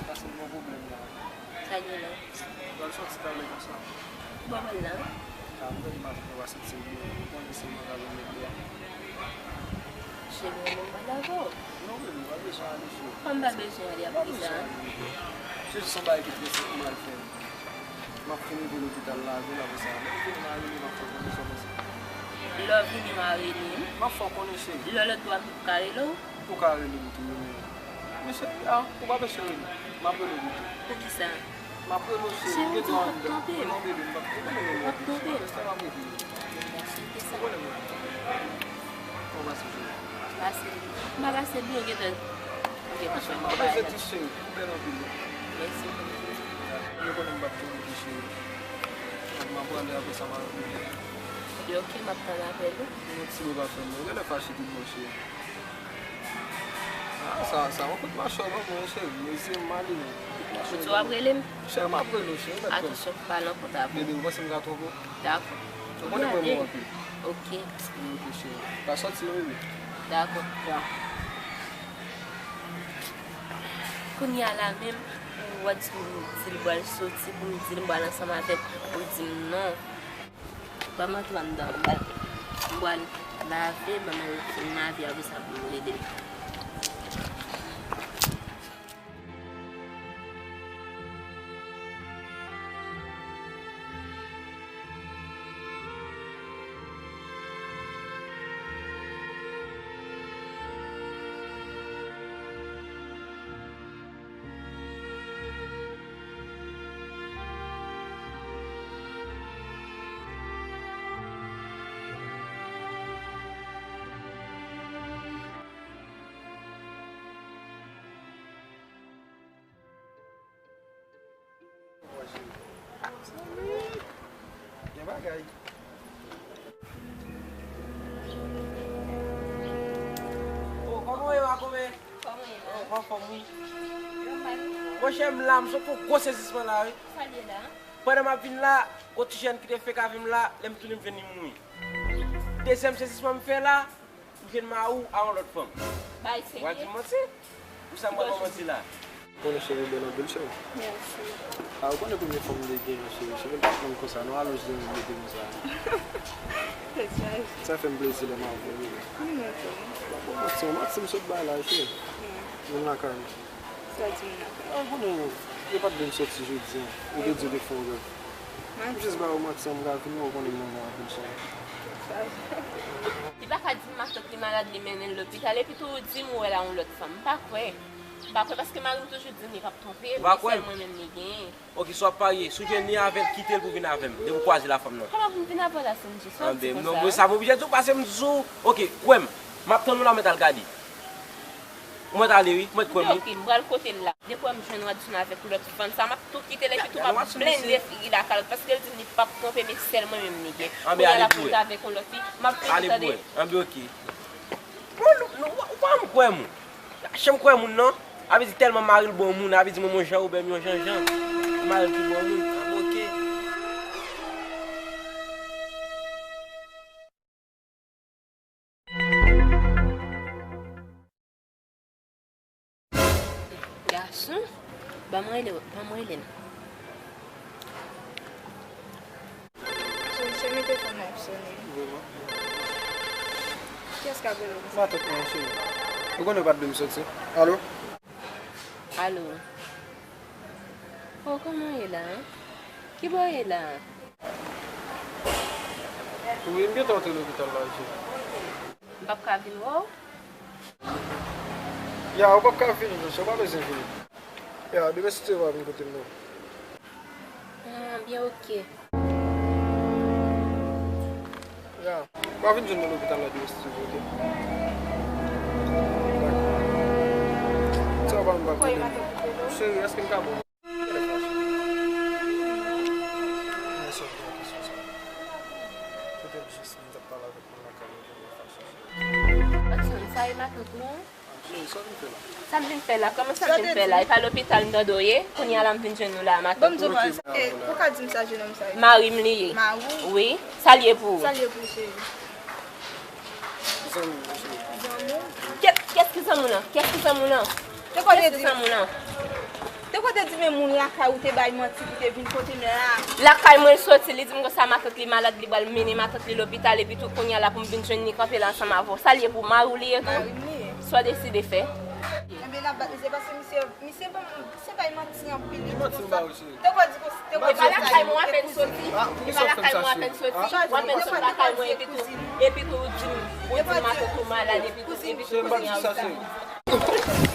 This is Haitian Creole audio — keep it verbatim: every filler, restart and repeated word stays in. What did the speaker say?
Paske m gen yon pwoblèm la. Sa gen la? Pral sòti talè konsa. Ou pa pral la? Ka m tande maten, ou pa santi m byen. Ou konnen se mwen k ap met dlo a. Cheri, mwen menm pa dakò. Non, men ou pa bezwen ale, cheri. Kòm pa bezwen ale, ap ki sa? Se jis yon bagay ki trè senp pou m al fè. M ap fin rive lopital la avè l, apre sa, lè m vini, m a rele, m ap fè w konnen sa pase. Lè w vini, m a rele m. M ap fè w konnen, cheri. Lè lòt bò a, m ka rele w? Ou ka rele m tou, men, men cheri, a, ou pa bezwen rele m. M ap rele w pito. Poukisa? M ap rele w, cheri. Cheri, m di w p ap twonpe m. Non, bebe, m p ap twonpe w. W ap twonpe m. Lè sa m ap rele w. Ou konnen m la. Kòman w pase, cheri? Pase. M pa pase byen, gentan. Gentan fè m bagay la. Ou pa bezwen di, cheri. Ou bèl anpil. Mèsi. Ou konnen m p ap twonpe w, cheri. Donk, m ap prale, apre sa, m a rele w. Li oke, m ap tann apèl ou. Yon ti mo pa fè m. Ou genlè fache tout bon, cheri. Ah, sa, sa yon kout machwè ban mwen, cheri. Mezye m malimen. Kout machwè ban mwen. Ou di w ap rele m? Cheri, m ap rele w, cheri, ou mèt kwè m. Atansyon, pa nan kont avè m. Bebe, ou panse m ka twonpe w? Dakò. Ou konnen m renmen w anpil. Oke. Ok, cheri. Pa sòti non, bebe. Dakò. Ya. Kounye a la menm, w ap di m di l pral soti, pou m di l m pral ansanm avè l, ou di m non. Ban m antre anndan, m pral, m pral lave, ban m fin lave, apre sa pou m rele l. Gen bagay. Oh, kòman w ye, Makome? Kòman w ye la? Oh, m anfòm, wi. Monchè, m la, m sot fè yon gwo sezisman la, wi. Sa l ye la? Pandan m ap vin la, gwo ti jèn ki te fenk avè m la, lè m tounen, m jwenn li mouri. Dezyèm sezisman m fè la, m jwenn mari w a yon lòt fanm. Bay serye? W a di m manti? Pou sa m pral ba w manti la? Konnen cheri bèl anpil, cheri. Mèsi. A, ou konnen premye fanm m te gen an, cheri. Cheri m pa t konn konsa non, alonj li menm li te konsa. Sa fè m plezi lè m avè w, wi. Wi, mwen tou. Pa bon, manti, manti m sot bay la, cheri. Moun lakay m. Sa di moun lakay? A, ou konnen, yo pa t vle m soti jodi a. Yo te di yo te fè yon rèv. M jis ba yo manti an, m ka vini, ou konnen m renmen w anpil, cheri. Li pa ka di m matant li malad, li mennen l lopital, epi tou ou di m ou wè l a yon lòt fanm. M pa kwè. M pa kwè paske mari m toujou di m li p ap twonpe m, li sèl mwen menm li genyen. Ok, si w ap parye, si w jwenn li avè l, kite l pou vin avè m. Depi w kwaze l a fanm nan. Kòman pou m vin avè w la, Sandji? Sa w di konsa? Anben, non, men sa m oblije di w, paske m di w, ok, kwè m. M ap tann ou la, mwen t al gade. Ou mèt ale wi, ou mèt kwè m wi. Ok, m pral kote l la. Depi w wè m jwenn Wadson avèk lòt fanm sa, m ap tou kite l epi tou m ap blende figi l ak alkòl, paske l di m li p ap twonpe m, e sèl mwen menm li gen. Kounye a l ap monte avèk yon lòt fi, m ap pete tande. Anben ok. Bon, nou, nou, ou pa janm kwè moun. Janm kwè moun non. Sa vle di tèlman mari l bon moun, sa vle di mwen, mwen Jean Robert m yon Jean Jean. Mari l ki bon moun. Anben ok. Gason, ban mwen rele, ban mwen rele l. Sou se men telefòn nan ap sonnen. Vrèman. Kiyès k ap rele w konsa? Matant mwen, cheri. Ou konnen ou pa t vle m soti. Alo? Alo. Oh, kòman w ye la? Ki bò w ye la? Wi, m gentan antre lopital la, cheri. M p ap ka vin wè w? Ya, ou p ap ka vini non, cheri, ou pa bezwen vini. Ya, demen si Dye vle w a vin kote m non. Ah, byen, ok. Ya, ou a vin jwenn mwen lopital la demen si Dye vle, ok? Dakò. Sa w pa m pa konnen. Cheri, èske m ka ba w? Mwen sot nan kesyon sa. Petèt jis m t ap pale avèk moun lakay mwen, mwen fache. Watson, sa e matant ou an? Cheri, sa w vin fè la? Sa m vin fè la? Kòman sa m vin fè la? E pa lopital m tande w ye? Kounye a la m vin jwenn nou la a matant ou. Bon, m di w, e, ou ka di m sa jennonm sa ye? Mari m li ye. Mari w? Wi. Sa l ye pou ou? Sa l ye pou ou, cheri? Zanmi m, cheri. Zanmi w? Kè-, kiyès ki zanmi w lan? Kiyès ki zanmi w lan? Kiyès ki zanmi w lan? Ou te di men moun lakay ou te bay manti pou te vin kote m la. Lakay mwen l soti, li di m konsa matant li malad, li pral mennen matant li lopital, epi tou kounye a la pou m vin jwenn li kanpe la ansanm avè w. Sa l ye pou mari w li ye tou? Sa w deside fè? Enben n ap bat li, se paske misye, misye ban m, misye bay manti anpil, li di konsa. Te kwè di konsa, te kwè di konsa. E pa lakay mwen w apèn soti. E pa lakay mwen w apèn soti. W apèn soti lakay mwen epi tou, epi tou ou di m, ou di m matant ou malad, epi tou, epi tou kounye a ou sa.